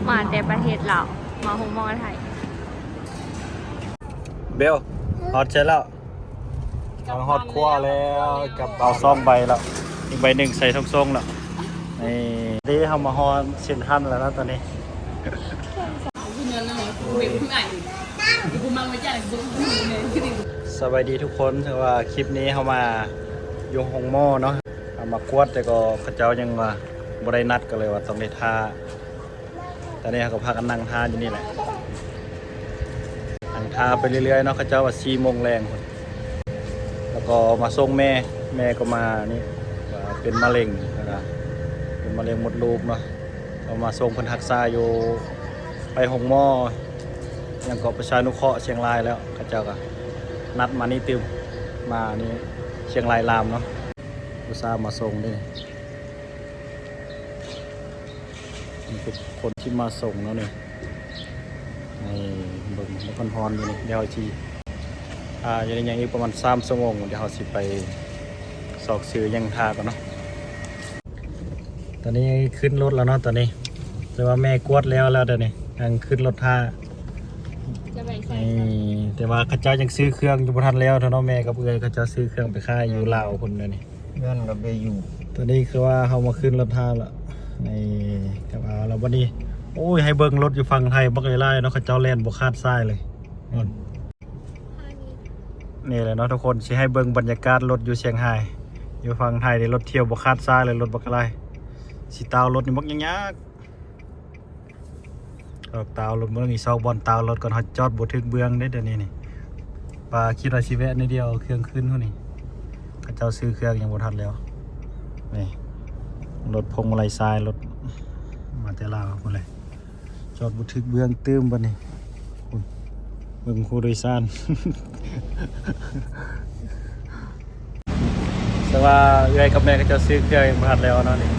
ມາແຕ່ປະເທດລາວ ມາໂຮງໝໍໄທ. ເບວ ຮອດໃສແລ້ວ? ມາຮອດຄົວແລ້ວ ກັບເອົາສອງໃບແລ້ວ ອີກໃບໜຶ່ງໃສ່ຖົງສົ່ງແລ້ວ. ນີ້ເດ້ ເຮົາມາຮອດເຊັນທຣານແລ້ວເນາະຕອນນີ້. ສະບາຍດີທຸກຄົນ ຖືວ່າຄລິບນີ້ເຮົາມາຢູ່ໂຮງໝໍເນາະ ເຮົາມາກວດ ແຕ່ກໍເຂົາເຈົ້າຍັງວ່າບໍ່ໄດ້ນັດ ກໍເລີຍວ່າຕ້ອງໄດ້ຖ້າ. ຕອນນີ້ເຮົາກໍພາກັນນັ່ງຖ້າຢູ່ນີ້ແຫຼະ ນັ່ງຖ້າໄປເລື້ອຍໆເນາະ. ເຂົາເຈົ້າວ່າສີ່ໂມງແລງພຸ້ນ ແລ້ວກໍມາສົ່ງແມ່ ແມ່ກໍມານີ້ ວ່າເປັນມະເຮັງ ເປັນມະເຮັງມົດລູກເນາະ. ເອົາມາສົ່ງເພິ່ນຮັກສາຢູ່ ໄປໂຮງໝໍຫຍັງເກາະ ປະຊານຸເຄາະຊຽງລາຍແລ້ວ. ເຂົາເຈົ້າກໍນັດມານີ້ຕື່ມ ມານີ້ ຊຽງລາຍລາມເນາະ. ອຸດສ່າມາສົ່ງເດ້ ນີ້ຄືຄົນທີ່ມາສົ່ງເນາະນີ້. ໃຫ້ເບິ່ງ ມັນຮ້ອນຢູ່ນີ້ ດຽວເຮົາຊິ ອ່າ ຢູ່ນີ້ຍັງອີກປະມານສາມຊົ່ວໂມງ ດຽວເຮົາຊິໄປຊອກຊື້ຫຍັງຖ້າກ່ອນເນາະ. ຕອນນີ້ຂຶ້ນລົດແລ້ວເນາະຕອນນີ້ ແຕ່ວ່າແມ່ກວດແລ້ວແລ້ວດຽວນີ້ ຍັງຂຶ້ນລົດຖ້າ. ຈະໄປໃສ? ນີ້ ແຕ່ວ່າເຂົາເຈົ້າຍັງຊື້ເຄື່ອງຢູ່ບໍ່ທັນແລ້ວເນາະ ແມ່ກັບເອື້ອຍເຂົາເຈົ້າຊື້ເຄື່ອງໄປຂາຍຢູ່ລາວພຸ້ນດຽວນີ້. ເຮືອນກໍໄປຢູ່ ຕອນນີ້ຄືວ່າເຮົາມາຂຶ້ນລົດຖ້າລະ ນີ້ ກັບເອົາລະບັດນີ້. ໂອ້ຍ ໃຫ້ເບິ່ງລົດຢູ່ຝັ່ງໄທບັກຫຼາຍໆເນາະ ເຂົາເຈົ້າແລ່ນບໍ່ຂາດສາຍເລີຍ. ນີ້ແຫຼະເນາະທຸກຄົນ ຊິໃຫ້ເບິ່ງບັນຍາກາດລົດຢູ່ຊຽງຮາຍ ຢູ່ຝັ່ງໄທນີ້ ລົດທ່ຽວບໍ່ຂາດສາຍເລີຍ ລົດບັກຫຼາຍ. ຊິຕາວລົດນີ້ບັກຍາກໆ ອອກຕາວລົດ ເບິ່ງອີກສອງບ່ອນຕາວລົດກ່ອນ ເຮົາຈອດບໍ່ຖືກເບື້ອງເດ້ດຽວນີ້ນີ້. ປາ ຄິດວ່າຊິແວະໜ້ອຍດຽວ ເອົາເຄື່ອງຂຶ້ນພຸ້ນນີ້ ເຂົາເຈົ້າຊື້ເຄື່ອງຍັງບໍ່ທັນແລ້ວ. ນີ້ ລົດພວງມາໄລຊາຍ ລົດມາແຕ່ລາວພຸ້ນແຫຼະ. ຈອດບໍ່ຖືກເບື້ອງຕື່ມບັດນີ້. ພຸ້ນ ເບິ່ງຜູ້ໂດຍສານ ແຕ່ວ່າເອື້ອຍກັບແມ່ເຂົາເຈົ້າຊື້ເຄື່ອງຍັງບໍ່ທັນແລ້ວເນາະນີ້.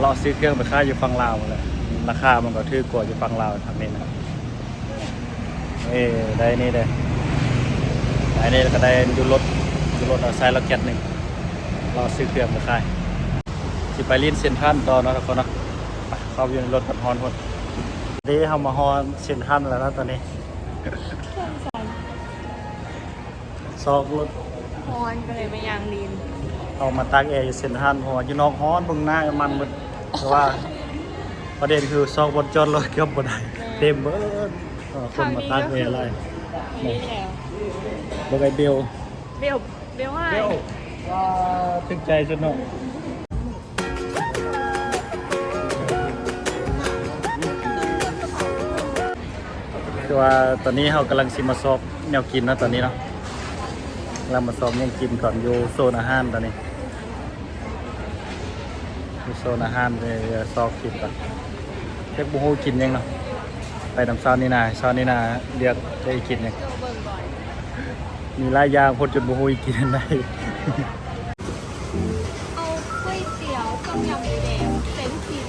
ເລາະຊື້ເຄື່ອງໄປຂາຍຢູ່ຝັ່ງລາວພຸ້ນແຫຼະ ລາຄາມັນກໍຖືກກວ່າຢູ່ຝັ່ງລາວທາງນີ້ນະ. ເອີ ໄດ້ນີ້ເດ້ ໄດ້ນີ້ ແລ້ວກໍໄດ້ຢູ່ລົດ ຢູ່ລົດເອົາໃສ່ລັອກເກັດໜຶ່ງ ເລາະຊື້ເຄື່ອງໄປຂາຍ. ຊິໄປຫຼິ້ນເຊັນທຣານຕໍ່ເນາະທຸກຄົນເນາະ. ໄປ ເຂົ້າໄປຢູ່ໃນລົດກ່ອນ ຮ້ອນໂພດເດ້. ເຮົາມາຮອດເຊັນທຣານແລ້ວເນາະຕອນນີ້ ຊອກລົດ ຮ້ອນກໍເລີຍມາຍ່າງຫຼິ້ນ. ເຮົາມາຕາກແອຢູ່ເຊັນທຣານ ເພາະວ່າຢູ່ນອກຮ້ອນ ເບິ່ງໜ້າມັນໝົດ ເພາະວ່າປະເດັນຄືຊອກບ່ອນຈອດລົດເກືອບບໍ່ໄດ້ ແມ່ນ ເຕັມເບີດ. ເອີ ຄົນມາຕາກແອຫຼາຍ. ນີ້ແຫຼະ ເບິ່ງໄອ້ເບວ ເບວ ເບວ ເບວ ວ້າ ຖືກໃຈສຸດເນາະ. ຄືວ່າຕອນນີ້ເຮົາກຳລັງຊິມາຊອກແນວກິນເນາະ ຕອນນີ້ເນາະ ກຳລັງມາຊອກແນວກິນກ່ອນ ຢູ່ໂຊນອາຫານຕອນນີ້ ຢູ່ໂຊນອາຫານ ເອີ ຊອກກິນກ່ອນ. ເຈັກບໍ່ຮູ້ກິນຫຍັງເນາະ ໄປນຳຊາວນີ້ນາ ຊາວນີ້ນາເລືອກໄດ້ກິນຫຍັງ. ມີຫຼາຍຢ່າງໂພດຈົນບໍ່ຮູ້ຊິກິນອັນໃດ. ເອົາກ໋ວຍຕຽວ ຕົ້ມຍຳໝູແດງ ເສັ້ນຊີ້ນ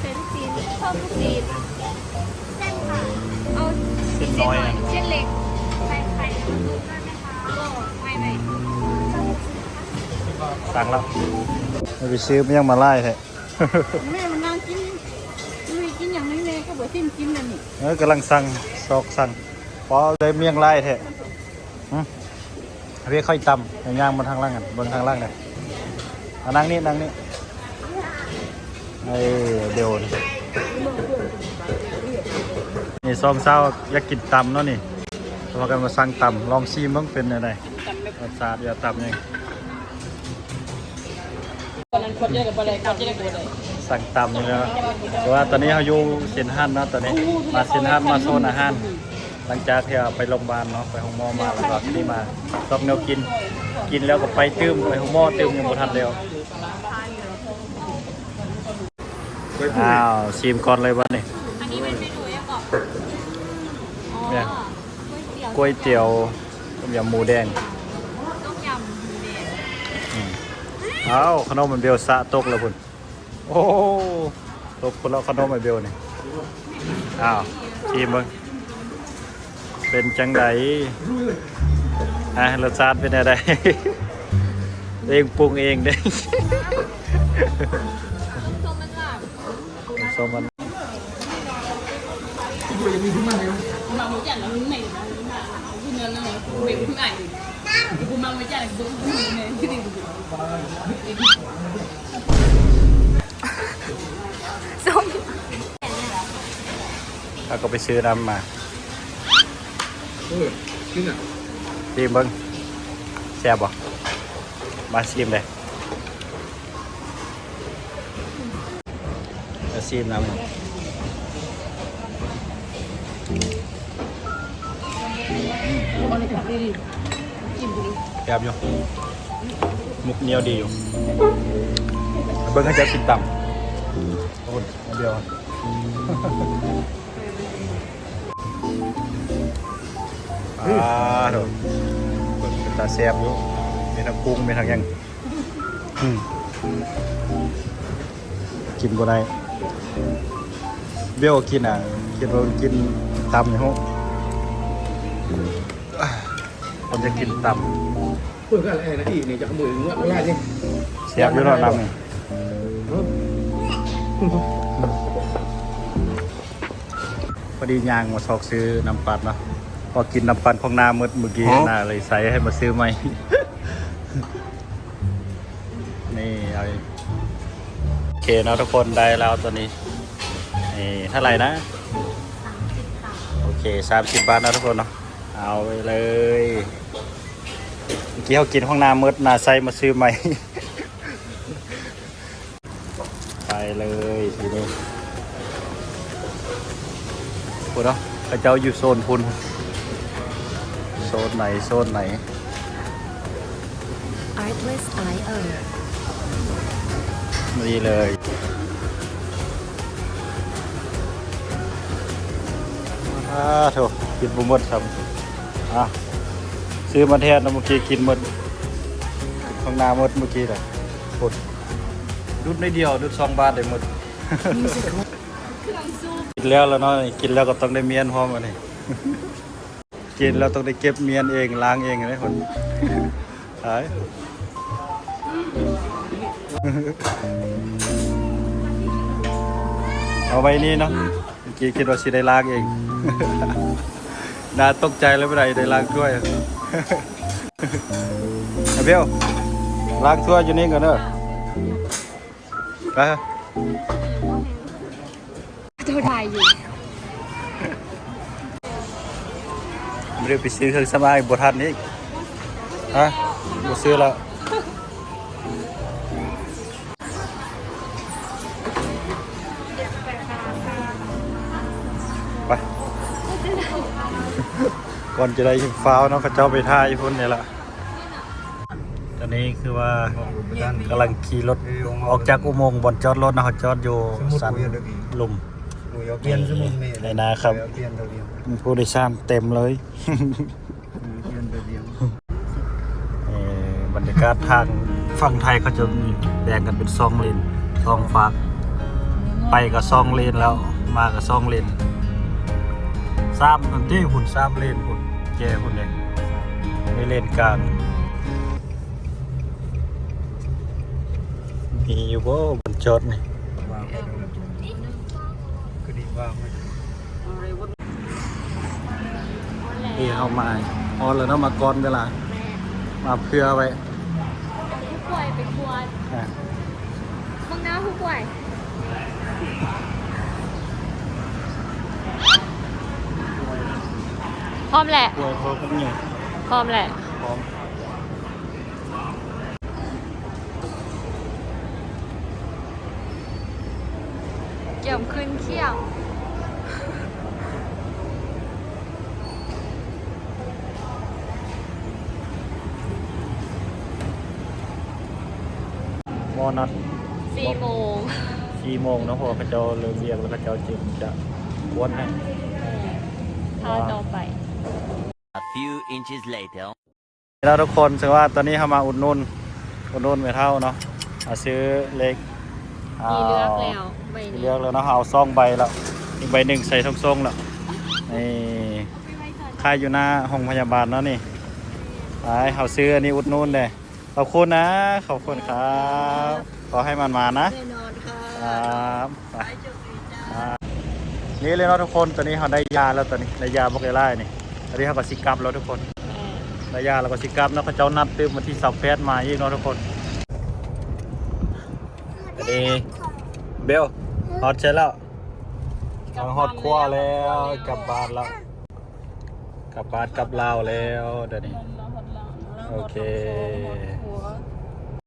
ເສັ້ນຊີ້ນ ເພີ່ມຊີ້ນ ເສັ້ນ ເສັ້ນນ້ອຍ ເສັ້ນເລັກ ໃສ່ໄຂ່ ແລ້ວກໍເພີ່ມດ້ວຍແມ່ຄ້າ ບໍ່ ໃໝ່ໆ ສັ່ງແລ້ວ ໄປຊື້ຫຍັງມາຫຼາຍແທ້. ແມ່ມານັ່ງກິນ ຢູ່ກິນຫຍັງໃຫ້ແມ່ ກໍບໍ່ຖິ້ມກິນແລ້ວນີ້. ເອີ ກຳລັງສັ່ງ ຊອກສັ່ງ ພໍໄດ້ໝ້ຽງຫຼາຍແທ້. ຫຶ ເວກຂ້ອຍຕຳ ຍ່າງມາທາງຫຼັງ ເບິ່ງທາງຫຼັງເດີ. ອ່າ ນັ່ງນີ້ ນັ່ງນີ້ ເອີ ດຽວນີ້ ນີ້ສອງສາວຢາກກິນຕຳເນາະນີ້ ພາກັນມາສັ່ງຕຳ ລອງຊີມເບິ່ງເປັນແນວໃດ ລົດຊາດ ຢາກຕຳຫຍັງ. ສັ່ງຕຳນີ້ແຫຼະ ແຕ່ວ່າຕອນນີ້ເຮົາຢູ່ເຊັນທຣານເນາະ ຕອນນີ້ມາເຊັນທຣານ ມາໂຊນອາຫານ ຫຼັງຈາກທີ່ວ່າໄປໂຮງບານເນາະ ໄປໂຮງໝໍມາ ແລ້ວກໍທີ່ນີ້ມາຊອກແນວກິນ ກິນແລ້ວກໍໄປຕື່ມ ໄປໂຮງໝໍຕື່ມ ຍັງບໍ່ທັນແລ້ວ. ອ້າວ ຊີມກ່ອນເລີຍບັດນີ້ ອັນນີ້ເປັນເມນູຫຍັງເກາະ? ອໍ ກ໋ວຍຕຽວ ຕົ້ມຍຳໝູແດງ ຕົ້ມຍຳໝູແດງ. ອືມ ອ້າວ ຂະໜົມໄອ້ເບວສະຕົກແລ້ວພຸ້ນ. ໂອ້ ຕົກພຸ້ນແລ້ວຂະໜົມໄອ້ເບວນີ້. ອ້າວ ຊີມເບິ່ງ ເປັນຈັ່ງໃດ? ຮະ ລົດຊາດເປັນແນວໃດ? ຕົວເອງປຸງເອງເດ້. ສົ້ມມັນຫວານ ສົ້ມມັນ ເຮົາກໍໄປຊື້ນ້ຳມາ. ເອີ ກິນນະ ຊີມເບິ່ງ ແຊບບໍ່? ມາຊີມເດີ້. ມາຊີມນ້ຳ. ແຊບຢູ່ ໝົກໜຽວດີຢູ່. ເບິ່ງເຂົາເຈົ້າກິນຕຳ. ໂອ້ຍ ດຽວ ອືມ ອ່າ ໂດ ເປັນຕາແຊບຢູ່ ມີທັງກຸ້ງ ມີທັງຫຍັງ. ອືມ ກິນບໍ່ໄດ້ ເບວກິນນະ ຄິດວ່າມັນກິນຕຳນີ້ໂຫ ມັນຈະກິນຕຳ. ເປີດກັນແອນະອີນີ້ຈະຂະໂມຍງົວບໍ່ໄດ້ນີ້ ແຊບຢູ່ເນາະ ນ້ຳນີ້. ພໍດີຍ່າງມາຊອກຊື້ນ້ຳປັ່ນເນາະ ພໍກິນນ້ຳປັ່ນຂອງນ້າໝົດມື້ກີ້ ນ້າເລີຍໃສ່ໃຫ້ມາຊື້ໃໝ່. ນີ້ ເອົາອີກ ໂອເຄເນາະທຸກຄົນ ໄດ້ແລ້ວຕົວນີ້. ນີ້ ເທົ່າໃດນະ? ໂອເຄ ສາມສິບບາດເນາະທຸກຄົນເນາະ ເອົາໄປເລີຍ. ເມື່ອກີ້ເຮົາກິນຂອງນ້າໝົດ ນ້າໃສ່ມາຊື້ໃໝ່. ໄປເລີຍທີນີ້ ພຸ້ນເນາະ ເຂົາເຈົ້າຢູ່ໂຊນພຸ້ນ ໂຊນໃນ ໂຊນໃນ. Artlist ໄອໂອ ນີ້ເລີຍ. ອາໂທ້ ກິນບໍ່ໝົດຊ້ຳ. ອ່ະ ຊື້ມາແທນເນາະ ເມື່ອກີ້ກິນໝົດ ຂອງນ້າໝົດເມື່ອກີ້ນະ. ໂອ້ ດຸດໜ້ອຍດຽວ ດຸດສອງບາດໄດ້ໝົດ. ກິນແລ້ວລະເນາະ ກິນແລ້ວກໍຕ້ອງໄດ້ມ້ຽນພ້ອມ ອັນນີ້ ກິນແລ້ວຕ້ອງໄດ້ເກັບມ້ຽນເອງ ລ້າງເອງເດ້ຄົນ. ຕາຍ ເອົາໄວ້ນີ້ເນາະ ເມື່ອກີ້ຄິດວ່າຊິໄດ້ລ້າງເອງ ໜ້າຕົກໃຈແລ້ວ ບໍ່ໄດ້ ໄດ້ລ້າງຖ້ວຍ. ອາເບວ ລ້າງຖ້ວຍຢູ່ນີ້ກ່ອນເດີ. ໄປ ເຈົ້າຖ່າຍຢູ່ ບໍ່ໄດ້ໄປຊື້ເຄື່ອງສຳອາງອີກ ບໍ່ທັນອີກ. ຮະ ບໍ່ຊື້ແລ້ວ. ໄປ ກ່ອນຈະໄດ້ຟ້າວເນາະ ເຂົາເຈົ້າໄປຖ້າຢູ່ພຸ້ນນີ້ລະ. ຕອນນີ້ຄືວ່າກຳລັງຂີ່ລົດອອກຈາກອຸໂມງບ່ອນຈອດລົດເນາະ ເຮົາຈອດຢູ່ສັນລຸ່ມ ໃນນາຄຳ ຜູ້ໂດຍສານເຕັມເລີຍ. ເອີ ບັນຍາກາດທາງຝັ່ງໄທເຂົາຈະມີແບ່ງກັນເປັນສອງເລນ ສອງຟາກ ໄປກໍສອງເລນແລ້ວ ມາກໍສອງເລນ ສາມ ຫັ້ນຕິ ພຸ້ນ ສາມເລນພຸ້ນ ແຈພຸ້ນເດ້ ໃນເລນກາງ. ມີຢູ່ບໍ່ບ່ອນຈອດນີ້? ວ່າງໄວ້ ຄືດີວ່າງໄວ້. ນີ້ເຮົາມາຮອດແລ້ວເນາະ ມາກ່ອນເວລາ ມາເພື່ອໄວ້. ຜູ້ປ່ວຍໄປກວດ ອ່າ ເບິ່ງໜ້າຜູ້ປ່ວຍ. ພ້ອມແຫຼະ ປ່ວຍພໍກັນຢູ່ ພ້ອມແຫຼະ ພ້ອມ. ກຽມຂຶ້ນຂຽງ ໝໍນັດສີ່ໂມງ ສີ່ໂມງເນາະ ເພາະວ່າເຂົາເຈົ້າເລີກວຽກແລ້ວ ເຂົາເຈົ້າຈຶ່ງຈະກວດໃຫ້. ແມ່ນ ຖ້າຕໍ່ໄປ. A few inches later. ແລ້ວທຸກຄົນ ເຊິ່ງວ່າຕອນນີ້ເຮົາມາອຸດໜູນ ອຸດໜູນແມ່ເຖົ້າເນາະ ເອົາຊື້ເລກ ມີເລືອກແລ້ວ ໃບນີ້ ເລືອກແລ້ວເນາະ ເຮົາເອົາສອງໃບແລ້ວ ອີກໃບໜຶ່ງໃສ່ຖົງໂສ້ງແລ້ວ. ນີ້ ຂາຍຢູ່ໜ້າໂຮງພະຍາບານເນາະນີ້. ໄປ ເຮົາຊື້ອັນນີ້ອຸດໜູນເດ້. ຂອບຄຸນນະ ຂອບຄຸນຄັບ ຂໍໃຫ້ໝານໆນະ. ແນ່ນອນຄ່ະ ຄັບ ໄປ ໄປ ໂຊກດີຈ້າ. ນີ້ເລີຍເນາະທຸກຄົນ ຕອນນີ້ເຮົາໄດ້ຢາແລ້ວ ຕອນນີ້ໄດ້ຢາບັກຫຼາຍໆນີ້ ຕອນນີ້ເຮົາກໍຊິກັບແລ້ວທຸກຄົນ ໄດ້ຢາແລ້ວກໍຊິກັບເນາະ ເຂົາເຈົ້ານັດຕື່ມວັນທີຊາວແປດມາອີກເນາະທຸກຄົນ ອັນນີ້ເບວ ຮອດໃສແລ້ວ ເຮົາຮອດຄົວແລ້ວ ກັບບ້ານແລ້ວ ກັບບ້ານກັບລາວແລ້ວ ດຽວນີ້ ໂອເຄ